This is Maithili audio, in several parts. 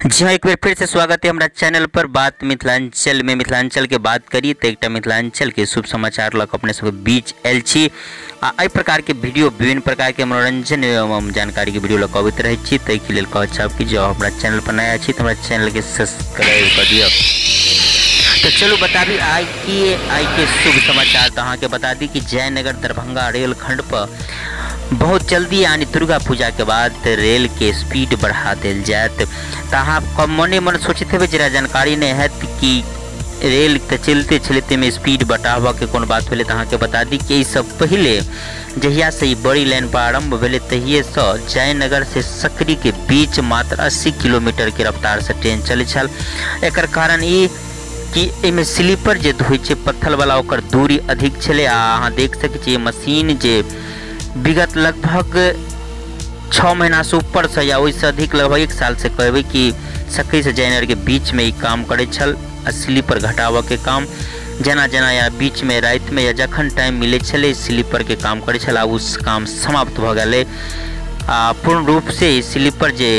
जी हाँ, एक बेर फिर से स्वागत है हमारा चैनल पर। बात मिथिलांचल में मिथिलांचल के बात करी तो एक मिथिलांचल के शुभ समाचार लग अपने सब बीच आयल छी। आ एहि प्रकार के वीडियो विभिन्न प्रकार के मनोरंजन एवं जानकारी के वीडियो लग अबैत रहै छी। ताहिके लेल कहै चाहब कि जँ हमरा चैनल पर नया छी तो हमारा चैनल के सब्सक्राइब कर दिअ। तो चलू बताबी आइ के शुभ समाचार। तो अहाँके बता दी कि जयनगर दरभंगा रेलखंड पर बहुत जल्दी यानी दुर्गा पूजा के बाद रेल के स्पीड बढ़ा देल जायत। तो अहाँ मने मन सोचते हेबै, जरा जानकारी नहीं हैत कि रेल तो चलते चलते में स्पीड बढ़ाबऽ के कोन बात भेलै। तो अहाँके बता दी कि एहिसँ पहिले जहियासँ ई बड़ी लाइन प्रारंभ भेलै तहिएसँ जयनगर से सकरी के बीच मात्र 80 किलोमीटर के रफ्तार से ट्रेन चलै छल। एकर कारण ई कि एहिमे स्लीपर जे होइ छै पत्थल वाला ओकर दूरी अधिक छलै। आ अहाँ देख सकै छियै मशीन जे विगत लगभग 6 महीना से ऊपर से या ओहिसँ अधिक लगभग 1 साल से कहबै कि सकरी से जयनगर के बीच में ई काम करै छल। आ स्लीपर घटाबऽ के काम जेना जेना या बीच में राति में या जखन टाइम मिलै छलै स्लीपर के काम करै छल। आ उस काम समाप्त भऽ गेलै। आ पूर्ण रूप से स्लीपर जे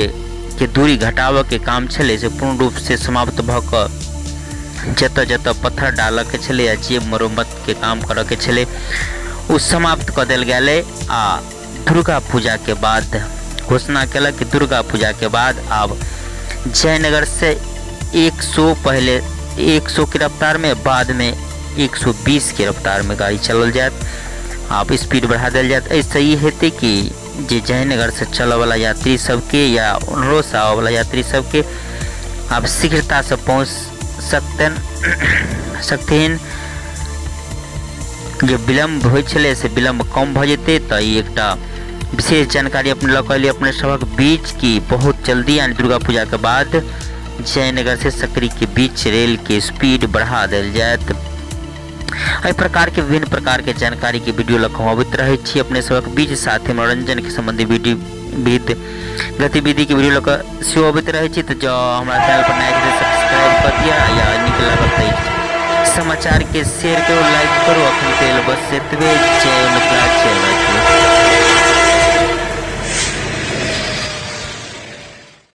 के दूरी घटाबऽ के काम छलै से पूर्ण रूप से समाप्त भऽ कऽ जतऽ जतऽ पत्थर डालऽ के छलै या जे मरम्मत के काम करऽ के छलै ओ समाप्त कऽ देल गेलै। आ दुर्गा पूजा के बाद घोषणा केलक कि दुर्गा पूजा के बाद आब जयनगर से 100 पहले 100 के रफ्तार में बाद में 120 के रफ्तार में गाड़ी चलल जायत। आब स्पीड बढ़ा देल जायत। एहिसँ ई हेतै कि जे जयनगर से चलऽवला यात्री सबके या उन्हरोसँ आबऽवला यात्री सबके आब शीघ्रतासँ पहुँच सकथिन। जे विलम्ब होइ छलै से विलम्ब कम भऽ जेतै। तऽ ई एकटा विशेष जानकारी अपने लऽ कऽ एलियै अपने सभक बीच कि बहुत जल्दी यानी दुर्गा पूजा के बाद जयनगर से सकरी के बीच रेल के स्पीड बढ़ा देल जायत। एहि प्रकार के विभिन्न प्रकार के जानकारी के वीडियो लऽ कऽ हम अबैत रहै छी अपने सभक बीच। साथ ही मनोरंजन के संबंधी वीडियो विविध गतिविधि के वीडियो लऽ कऽ सेहो अबैत रहै छी। तऽ जँ हमरा चैनल पर नया छी तऽ सब्सक्राइब कऽ दिअ या नीक लागल तऽ समाचार के शेयर करू, लाइक करू। अखन के लेल बस एतबे। जय मिथिला, जय मैथिली।